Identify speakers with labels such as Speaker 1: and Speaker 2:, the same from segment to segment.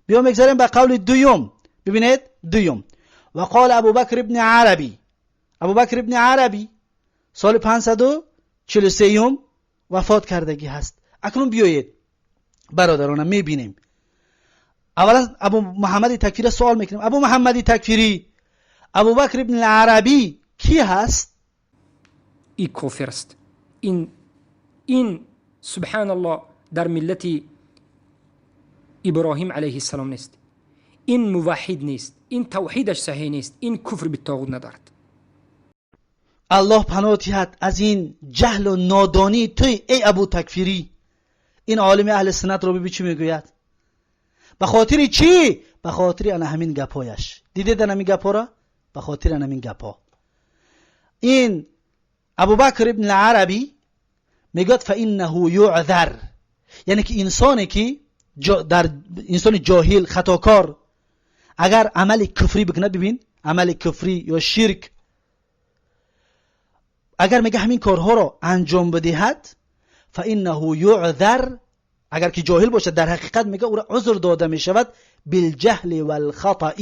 Speaker 1: بیا میگذاریم به قول دوم. ببینید دوم، وقال ابوبکر ابن عربی. ابوبکر ابن عربی سال 543 وفات کردگی هست. اکنون بیایید برادرانم میبینیم. اولا ابو محمد تکفیری سوال میکنیم. ابو محمد تکفیری، ابوبکر ابن عربی کی هست؟
Speaker 2: ای کافر است. این سبحان الله در ملت ابراهیم علیه السلام نیست، این موحد نیست، این توحیدش صحیح نیست، این کفر بالطاغوت ندارد.
Speaker 1: الله پناه دهد از این جهل و نادانی توی ای ابو تکفیری. این عالم اهل سنت رو ببین چی میگوید. به خاطر چی؟ به خاطر انا همین گپایش. دیدید همین گپا را؟ به خاطر همین گپا. این ابوبکر ابن العربی میگوید فانه یعذر، یعنی که انسانی که در انسان جاهل خطاکار اگر عمل کفری بکنه، ببین عمل کفری یا شرک، اگر میگه همین کارها را انجام بدهد، فانه یعذر، اگر که جاهل باشد در حقیقت میگه او را عذر داده میشود، بالجهل والخطأ،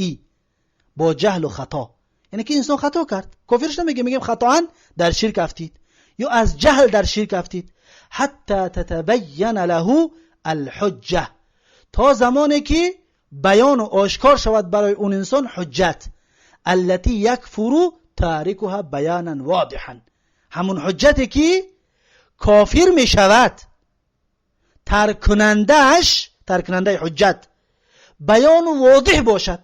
Speaker 1: با جهل و خطا. یعنی که انسان خطا کرد، کافرش نمیگه، میگیم خطا در شرک افتید یا از جهل در شرک افتید. حتی تتبین له الحجه، تا زمانی که بیان و آشکار شود برای اون انسان حجت، التي یکفر تارکها بیانا واضحا، همون حجتی که کافر می شود ترک کنندهش، ترک کننده حجت بیان و واضح باشد.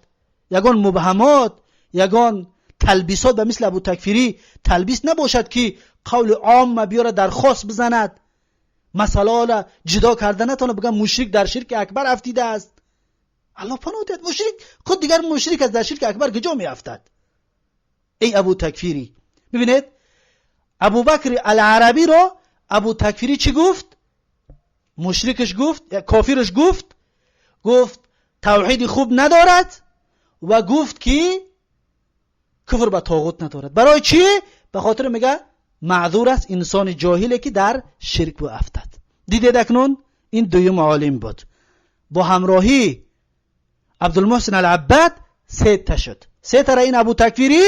Speaker 1: یگان مبهمات، یگان تلبیسات به مثل ابو تکفیری تلبیس نباشد که قول عام بیاره در خاص بزند، مسئله را جدا کرده نتونه، بگم مشرک در شرک اکبر افتیده است. الله پناه دهد، مشرک خود دیگر مشرک است، در شرک اکبر کجا می افتد؟ ای ابو تکفیری. ببینید ابوبکر العربی را ابو تکفیری چی گفت؟ مشرکش گفت، کافرش گفت، گفت توحید خوب ندارد و گفت که کفر به طاغوت ندارد. برای چی؟ به خاطر میگه معذور است انسان جاهلی که در شرک افتد. دیدید اکنون این دویم عالم بود. با همراهی عبدالمحسن العباد سه تا شد. سه تا را این ابو تکفیری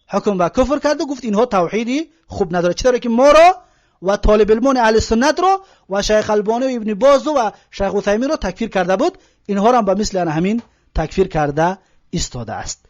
Speaker 1: حکم به کفر کرد و گفت اینها توحیدی خوب نداره. چطوری که ما را و طالب علمان اهل سنت را و شیخ البانی و ابن باز و شیخ عثیمین را تکفیر کرده بود، اینها را هم به مثل همین تکفیر کرده ایستاده است.